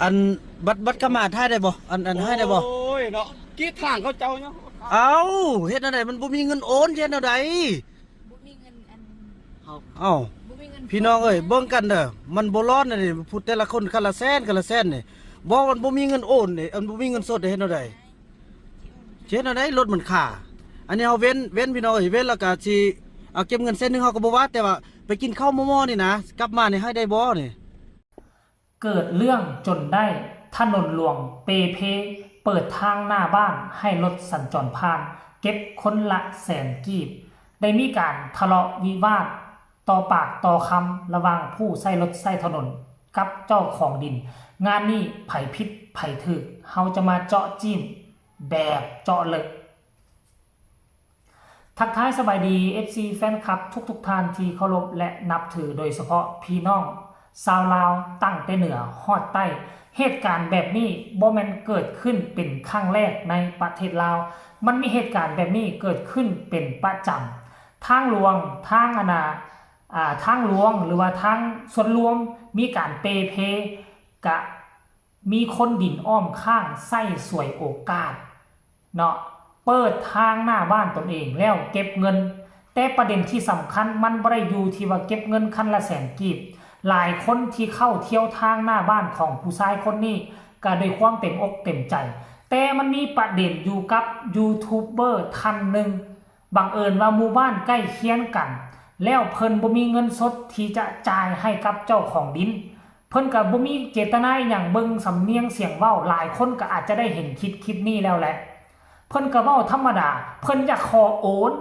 ອັນ ບັດ ບັດກຳມາຖ່າຍໄດ້ບໍ່? ອັນ ອັນ ໃຫ້ໄດ້ບໍ່? ໂອ້ຍເນາະ ກຣີດທາງເຂົາເຈົ້າເນາະ. ເອົ້າ ເຮັດແນວໃດ? ມັນບໍ່ມີເງິນໂອນ ຊິເຮັດແນວໃດ? ບໍ່ມີເງິນອັນ ເອົ້າ ບໍ່ມີເງິນ ພີ່ນ້ອງເອີຍ ເບິ່ງກັນເດີ ມັນບໍ່ລອດນະນີ້ ຜູ້ແຕ່ລະຄົນຄັນລະແສນ ຄັນລະແສນນີ້ ບໍ່ ມັນບໍ່ມີເງິນໂອນນີ້ ອັນ ບໍ່ມີເງິນສົດ ເຮັດແນວໃດ? ຊິເຮັດແນວໃດ? ລົດມັນຄາ. ອັນນີ້ເຮົາເວັ້ນ ເວັ້ນ ພີ່ນ້ອງເອີຍ ເວັ້ນແລ້ວກະຊິເອົາເກັບເງິນເສັ້ນໜຶ່ງ ເຮົາກະບໍ່ວ່າ ແຕ່ວ່າໄປກິນເຂົ້າມໍ່ໆນີ້ນະ ກັບມານີ້ໃຫ້ໄດ້ບໍ່ນີ້? ເກີດເລື່ອງຈົນໄດ້ ຖະໜົນຫຼວງເປ່ເພ ເປີດທາງໜ້າບ້ານໃຫ້ລົດສັນຈອນຜ່ານ ເກັບຄົນລະແສນກີບ. ໄດ້ມີການທະເລາະວິວາດຕໍ່ປາກຕໍ່ຄຳລະຫວ່າງຜູ້ໃຊ້ລົດໃຊ້ຖະໜົນກັບເຈົ້າຂອງດິນ. ງານນີ້ໃຜຜິດໃຜຖືກ ເຮົາຈະມາເຈາະຈີ້ມແບບເຈາະເລິກ. ທັກທາຍສະບາຍດີ ເອັຟຊີ ແຟນຄລັບທຸກໆທ່ານທີ່ເຄົາລົບ ແລະ ນັບຖື ໂດຍສະເພາະພີ່ນ້ອງຊາວລາວຕັ້ງແຕ່ເໜືອຮອດໃຕ້. ເຫດການແບບນີ້ບໍ່ແມ່ນເກີດຂຶ້ນເປັນຄັ້ງແລກໃນປະເທດລາວ, ມັນມີເຫດການແບບນີ້ເກີດຂຶ້ນເປັນປະຈຳ. ທາງຫຼວງ ທາງ ອັນນ່າ ອ່າ ທາງຫຼວງ ຫຼືວ່າທາງສ່ວນລວມມີການເປ່ເພ ກະ ມີຄົນດິນອ້ອມຂ້າງໃຊ້ສວຍໂອກາດເນາະ ເປີດທາງໜ້າບ້ານຕົນເອງແລ້ວເກັບເງິນ. ແຕ່ປະເດັນທີ່ສຳຄັນ ມັນບໍ່ໄດ້ຢູ່ທີ່ວ່າເກັບເງິນຄັນລະແສນກີບ. ຫຼາຍຄົນທີ່ເຂົ້າທ່ຽວທາງໜ້າບ້ານຂອງຜູ້ຊາຍຄົນນີ້ ກະດ້ວຍຄວາມເຕັມອົກເຕັມໃຈ. ແຕ່ມັນມີປະເດັນຢູ່ກັບຢູທູບເບີທ່ານໜຶ່ງ ບັງເອີນວ່າໝູ່ບ້ານໃກ້ຄຽງກັນ ແລ້ວເພິ່ນບໍ່ມີເງິນສົດທີ່ຈະຈ່າຍໃຫ້ກັບເຈົ້າຂອງດິນ. ເພິ່ນກະບໍ່ມີເຈດຕະນາອີ່ຫຍັງ, ເບິ່ງສຳນຽງສຽງເວົ້າ ຫຼາຍຄົນກະອາດຈະໄດ້ເຫັນຄລິບ ຄລິບນີ້ແລ້ວແຫຼະ. ເພິ່ນກະເວົ້າທຳມະດາ, ເພິ່ນຢາກຂໍໂອນ,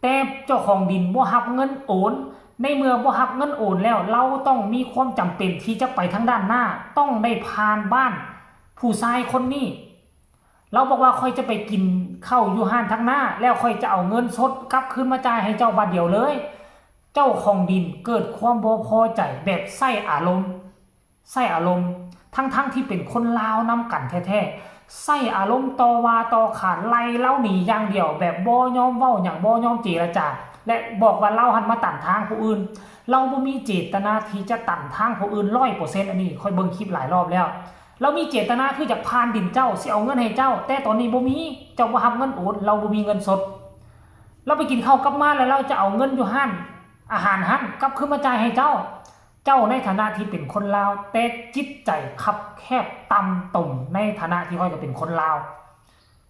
ແຕ່ເຈົ້າຂອງດິນບໍ່ຮັບເງິນໂອນ. ໃນເມື່ອບໍ່ຮັບເງິນໂອນແລ້ວ, ລາວຕ້ອງມີຄວາມຈຳເປັນທີ່ຈະໄປທາງດ້ານໜ້າ, ຕ້ອງໄດ້ຜ່ານບ້ານຜູ້ຊາຍຄົນນີ້. ລາວບອກວ່າ ຂ້ອຍຈະໄປກິນເຂົ້າຢູ່ຮ້ານທາງໜ້າ ແລ້ວຂ້ອຍຈະເອົາເງິນສົດກັບຄືນມາຈ່າຍໃຫ້ເຈົ້າບາດດຽວເລີຍ. ເຈົ້າຂອງດິນເກີດຄວາມບໍ່ພໍໃຈແບບໃຊ້ອາລົມ, ໃຊ້ອາລົມ ທັງໆທີ່ເປັນຄົນລາວນຳກັນແທ້ໆ, ໃຊ້ອາລົມຕໍ່ວ່າຕໍ່ຂານ ໄລ່ລາວໜີຢ່າງດຽວ ແບບບໍ່ຍອມເວົ້າຫຍັງ ບໍ່ຍອມເຈລະຈາ ແລະ ບອກວ່າລາວຫັ້ນມາຕັນທາງຜູ້ອື່ນ. ລາວບໍ່ມີເຈດຕະນາທີ່ຈະຕັນທາງຜູ້ອື່ນຮ້ອຍເປີເຊັນ, ອັນນີ້ຂ້ອຍເບິ່ງຄລິບຫຼາຍລອບແລ້ວ. ລາວມີເຈດຕະນາຄືຢາກຜ່ານດິນເຈົ້າ, ຊິເອົາເງິນໃຫ້ເຈົ້າ, ແຕ່ຕອນນີ້ບໍ່ມີ, ເຈົ້າບໍ່ຮັບເງິນໂອນ, ລາວບໍ່ມີເງິນສົດ. ລາວໄປກິນເຂົ້າກັບມາແລ້ວ ລາວຈະເອົາເງິນຢູ່ຮ້ານອາຫານຫັ້ນກັບຄືນມາຈ່າຍໃຫ້ເຈົ້າ. ເຈົ້າໃນຖານະທີ່ເປັນຄົນລາວ, ແຕ່ຈິດໃຈຄັບແຄບຕ່ຳຕົມໃນຖານະທີ່ຂ້ອຍກໍເປັນຄົນລາວ.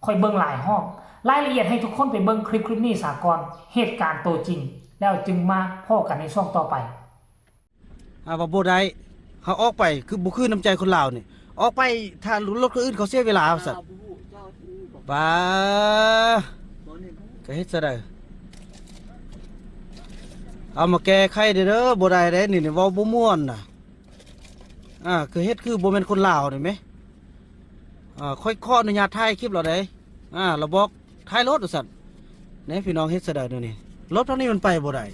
ຂ້ອຍເບິ່ງຫຼາຍຮອບ. ລາຍລະອຽດໃຫ້ທຸກຄົນໄປເບິ່ງຄລິບ ຄລິບນີ້ສາກ່ອນ, ເຫດການໂຕຈິງ, ແລ້ວຈຶ່ງມາພໍ້ກັນໃນຊ່ວງຕໍ່ໄປ. ອ່າ ວ່າບໍ່ໄດ້ ເຮົາອອກໄປຄືບໍ່ຄືນ້ຳໃຈຄົນລາວນີ້ ອອກໄປຖ້າລົດຄົນອື່ນເຂົາເສຍເວລາວ່າຊັ້ນ. ປາ ກະເຮັດຊະໃດ ເອົາມາແກ້ໄຂເດີ້ ບໍ່ໄດ້ເດ້ນີ້ ນີ້ເວົ້າບໍ່ມ່ວນນະ. ອ່າ ຄືເຮັດຄືບໍ່ແມ່ນຄົນລາວນີ້ແມ. ອ່າ ຂ້ອຍຂໍອະນຸຍາດຖ່າຍຄລິບລາວເດ້. ອ່າ ລາວບອກ ຖ່າຍລົດວ່າຊັ້ນ. ແນ່ ພີ່ນ້ອງເຮັດຊະໃດແນວນີ້ ລົດທາງນີ້ມັນໄປບໍ່ໄດ້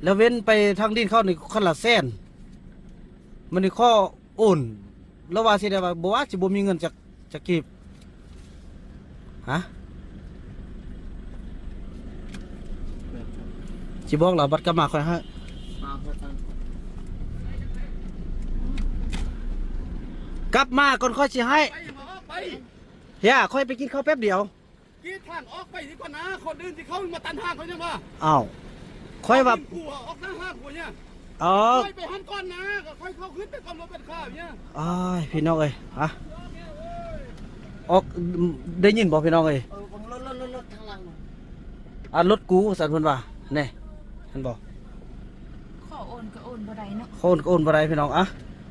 ແລ້ວເວັ້ນໄປທາງດິນເຂົານີ້ຄັນລະແສນ. ມັນນີ້ຂໍໂອນ ລາວວ່າຊິໄດ້ວ່າ ບໍ່ວ່າຊິບໍ່ມີເງິນຈັກ ຈັກກີບ. ຮະ ຊິບອກລາວ ບັດກັບມາຂ້ອຍໃຫ້ ກັບມາກ່ອນຂ້ອຍຊິໃຫ້. ໄປ ອອກໄປ ເຮຍ ຂ້ອຍໄປກິນເຂົ້າແປັບດຽວ. ກຣີດທາງອອກໄປນີ້ກ່ອນນະ ຄົນອື່ນທີ່ເຂົາມາຕັນທາງຂ້ອຍຍັງວ່າ. ອ້າວ ຂ້ອຍວ່າ ເອົາດິນກູອອກທາງຫ້າງກູນີ້. ເອີ ຂ້ອຍໄປຫັ້ນກ່ອນນະ ກໍຂ້ອຍເຂົ້າຂຶ້ນໄປກ່ອນ ບໍ່ເປັນຂ່າວຫຍັງ. ອ້າຍ ພີ່ນ້ອງເອີຍ ຮະ ອອກ ໄດ້ຍິນບໍ່ພີ່ນ້ອງເອີຍ? ເອີ ເບິ່ງລົດ ລົດ ລົດ ລົດທາງຫຼັງ. ອ່າ ລົດກູວ່າຊັ້ນເພິ່ນວ່າ ແນ່ ເຫັນບໍ່? ຂໍໂອນກໍໂອນບໍ່ໄດ້ເນາະ ຂໍໂອນກໍໂອນບໍ່ໄດ້ພີ່ນ້ອງ. ອ່ະ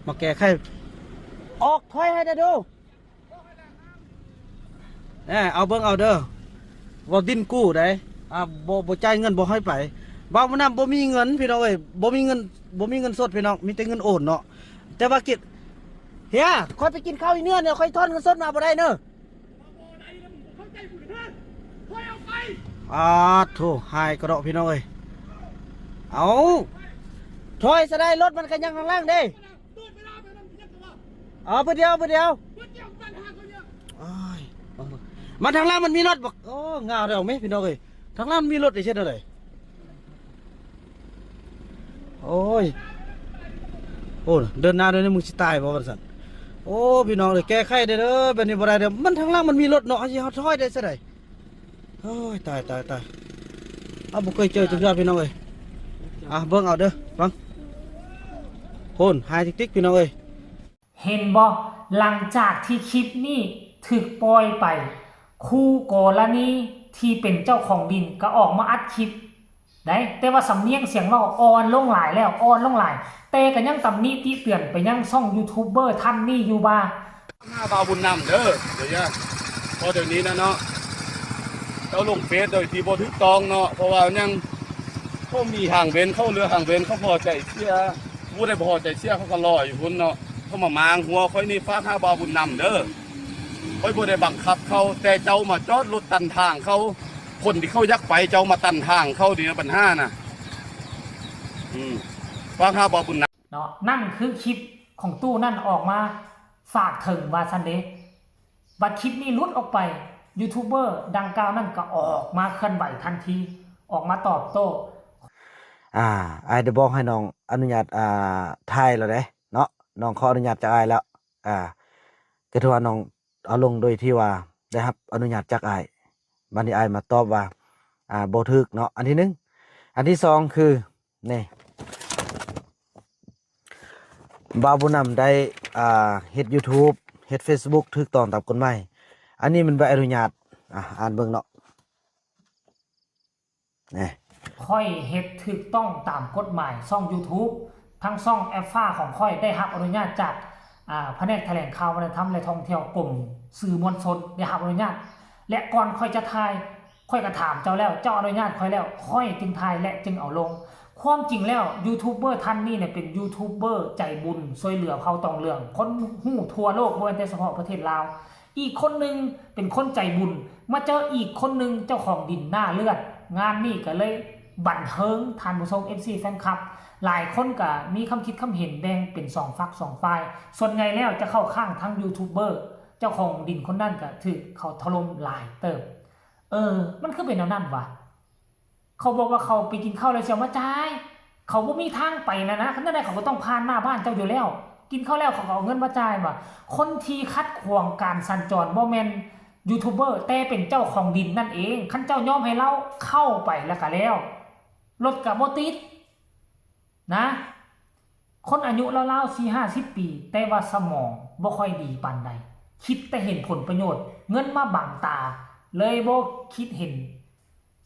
ມາແກ້ໄຂ ອອກ ຖອຍໃຫ້ແດ່ດູ. ແນ່ ເອົາເບິ່ງເອົາເດີ້ ເວົ້າດິນກູ້ໃດ໋. ອ່າ ບໍ່ ບໍ່ຈ່າຍເງິນ ບໍ່ໃຫ້ໄປ. ເວົ້າມານຳ ບໍ່ມີເງິນພີ່ນ້ອງເອີຍ ບໍ່ມີເງິນ ບໍ່ມີເງິນສົດພີ່ນ້ອງ ມີແຕ່ເງິນໂອນເນາະ. ແຕ່ວ່າກິດ ເຮຍ ຂ້ອຍໄປກິນເຂົ້າຢູ່ເໜືອນີ້ ຂ້ອຍທອນເງິນສົດມາບໍ່ໄດ້ເນີ. ອາໂທ ຫາຍກະເດາະພີ່ນ້ອງເອີຍ. ເອົາ ຖອຍຊະໄດ໋ ລົດມັນກະຍັງທາງຫຼັງເດ້. ເອົາ ບາດດຽວ ບາດດຽວ. ໂອ້ຍ ມາທາງຫຼັງມັນມີລົດບັກ ໂອ້ ງາວແລ້ວແມະ ພີ່ນ້ອງເອີຍ. ທາງຫຼັງມັນມີລົດໄດ້ເຮັດແນວໃດ? ໂອ້ຍ ໂອ້ ເດີນໜ້າເດີນນີ້ ມຶງຊິຕາຍບໍ່ວ່າຊັ້ນ. ໂ ໂອ້ ພີ່ນ້ອງເອີຍ ແກ້ໄຂແດ່ເດີ ແບບນີ້ບໍ່ໄດ້ເດີ ມັນທາງຫຼັງມັນມີລົດເນາະ ເຮົາຊິເຮົາຖອຍໄດ້ຊະໃດ. ໂອ້ຍ ຕາຍ ຕາຍ ຕາຍ ເຮົາບໍ່ເຄີຍເຈີຈັກເທື່ອພີ່ນ້ອງເອີຍ. ອ່ະ ເບິ່ງເອົາເດີ ຟັງ ໂພນ ຫາຍຕິກໆ ພີ່ນ້ອງເອີຍ. ເຫັນບໍ່? ຫຼັງຈາກທີ່ຄລິບນີ້ຖືກປ່ອຍໄປ ຄູ່ກໍລະນີທີ່ເປັນເຈົ້າຂອງດິນກໍອອກມາອັດຄລິບໄດ໋ ແຕ່ວ່າສຳນຽງສຽງເວົ້າອ່ອນລົງຫຼາຍແລ້ວ ອ່ອນລົງຫຼາຍ ແຕ່ກໍຍັງຕຳໜິຕິເຕືອນໄປຍັງຊ່ອງຢູທູບເບີທ່ານນີ້ຢູ່ວ່າ ຫາບ່າວບຸນນຳເດີ ດຽວຢ່າ ເພາະດຽວນີ້ນະເນາະ ເຈົ້າລົງເຟສໂດຍທີ່ບໍ່ຖືກຕ້ອງເນາະ ເພາະວ່າຍັງ ເຂົາມີຫາງເວັນ ເຂົາເຫຼືອຫາງເວັນ ເຂົາພໍໃຈເສຍ ຜູ້ໃດບໍ່ພໍໃຈເສຍ ເຂົາກໍລໍຢູ່ພຸ້ນເນາະ ເຂົາມາມ້າງຫົວຂ້ອຍນີ້ ຝາກຫາບ່າວບຸນນຳເດີ ຂ້ອຍບໍ່ໄດ້ບັງຄັບເຂົາ ແຕ່ເຈົ້າມາຈອດລົດຕັນທາງເຂົາ ຄົນທີ່ເຂົາຢາກໄປ ເຈົ້າມາຕັນທາງເຂົາ ນີ້ນະບັນຫານະ ອືມ ຝາກຫາບ່າວບຸນນຳ. ເນາະ ນັ້ນຄືຄລິບຂອງຕູ້ນັ້ນອອກມາຝາກເຖິງວ່າຊັ້ນເດ. ບັດຄລິບນີ້ຫຼຸດອອກໄປ ຢູທູບເບີດັ່ງກ່າວນັ້ນກໍອອກມາເຄື່ອນໄຫວທັນທີ ອອກມາຕອບໂຕ້. ອ່າ ອ້າຍໄດ້ບອກໃຫ້ນ້ອງອະນຸຍາດ ອ່າ ຖ່າຍແລ້ວເດ້ເນາະ ນ້ອງຂໍອະນຸຍາດຈາກອ້າຍແລ້ວ ອ່າ ກໍຖືວ່ານ້ອງເອົາລົງໂດຍທີ່ວ່າໄດ້ຮັບອະນຸຍາດຈາກອ້າຍ ບັດນີ້ອ້າຍມາຕອບວ່າ ອ່າ ບໍ່ຖືກເນາະ ອັນທີໜຶ່ງ. ອັນທີສອງຄື ນີ້ ບ່າວບຸນນຳໄດ້ ອ່າ ເຮັດຢູທູບ ເຮັດເຟສບຸກຖືກຕ້ອງຕາມກົດໝາຍ ອັນນີ້ມັນໃບອະນຸຍາດ ອ່າ ອ່ານເບິ່ງເນາະ ນີ້ ຂ້ອຍເຮັດຖືກຕ້ອງຕາມກົດໝາຍ ຊ່ອງຢູທູບ ທັງຊ່ອງແອັບຟ້າຂອງຂ້ອຍໄດ້ຮັບອະນຸຍາດຈາກ ອ່າ ພະແນກຖະແຫຼງຂ່າວ ວັດທະນະທຳ ແລະ ທ່ອງທ່ຽວ ກົມສື່ມວນຊົນ ໄດ້ຮັບອະນຸຍາດ ແລະ ກ່ອນຂ້ອຍຈະຖ່າຍ ຂ້ອຍກໍຖາມເຈົ້າແລ້ວ ເຈົ້າອະນຸຍາດຂ້ອຍແລ້ວ ຂ້ອຍຈຶ່ງຖ່າຍ ແລະ ຈຶ່ງເອົາລົງ. ຄວາມຈິງແລ້ວ ຢູທູບເບີທ່ານນີ້ເນຍ ເປັນຢູທູບເບີໃຈບຸນ ຊ່ວຍເຫຼືອເຜົ່າຕອງເຫຼືອງ ຄົນຮູ້ທົ່ວໂລກ ບໍ່ແມ່ນແຕ່ສະເພາະປະເທດລາວ. ອີກຄົນໜຶ່ງເປັນຄົນໃຈບຸນ ມາເຈີອີກຄົນໜຶ່ງເຈົ້າຂອງດິນໜ້າເລືອດ. ງານນີ້ກໍເລີຍບັນເທີງ ທ່ານຜູ້ຊົມ ເອັຟຊີ ແຟນຄລັບ ຫຼາຍຄົນກໍມີຄຳຄິດຄຳເຫັນແບ່ງເປັນສອງຝັກສອງຝ່າຍ. ສ່ວນໃຫຍ່ແລ້ວຈະເຂົ້າຂ້າງທາງຢູທູບເບີ ເຈົ້າຂອງດິນຄົນນັ້ນກໍຖືກເຂົາຖະຫຼົ່ມຫຼາຍເຕີບ. ເອີ ມັນຄືເປັນແນວນັ້ນຫວາ? ເຂົາບອກວ່າເຂົາໄປກິນເຂົ້າແລ້ວຊິເອົາມາຈ່າຍ ເຂົາບໍ່ມີທາງໄປນະນະ ຄັນຈັ່ງໃດເຂົາກໍຕ້ອງຜ່ານໜ້າບ້ານເຈົ້າຢູ່ແລ້ວ ກິນເຂົ້າແລ້ວເຂົາກໍເອົາເງິນມາຈ່າຍວ່າ ຄົນທີ່ຂັດຂວາງການສັນຈອນບໍ່ແມ່ນຢູທູບເບີ ແຕ່ເປັນເຈົ້າຂອງດິນນັ້ນເອງ ຄັນເຈົ້າຍອມໃຫ້ລາວເຂົ້າໄປແລ້ວກໍແລ້ວ ລົດກໍບໍ່ຕິດນະ. ຄົນອາຍຸລາວໆ ສີ່ຫ້າສິບປີ ແຕ່ວ່າສະໝອງບໍ່ຄ່ອຍດີປານໃດ ຄິດແຕ່ເຫັນຜົນປະໂຫຍດ ເງິນມາບັງຕາ ເລີຍບໍ່ຄິດເຫັນ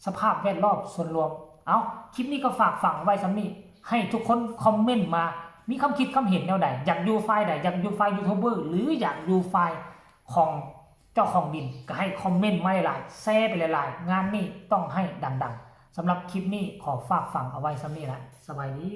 ສະພາບແວດລ້ອມສ່ວນລວມ. ເອົ້າ ຄລິບນີ້ກໍຝາກຝັງໄວ້ສ່ຳນີ້ ໃຫ້ທຸກຄົນຄອມເມັນມາ ມີຄຳຄິດຄຳເຫັນແນວໃດ ຢາກຢູ່ຝ່າຍໃດ ຢາກຢູ່ຝ່າຍຢູທູບເບີ ຫຼື ຢາກຢູ່ຝ່າຍຂອງເຈົ້າຂອງດິນ ກໍໃຫ້ຄອມເມັນມາຫຼາຍໆ ແຊໄປຫຼາຍໆ ງານນີ້ຕ້ອງໃຫ້ດັງໆ. ສຳລັບຄລິບນີ້ຂໍຝາກຝັງເອົາໄວ້ສ່ຳນີ້ລະ ສະບາຍດີ.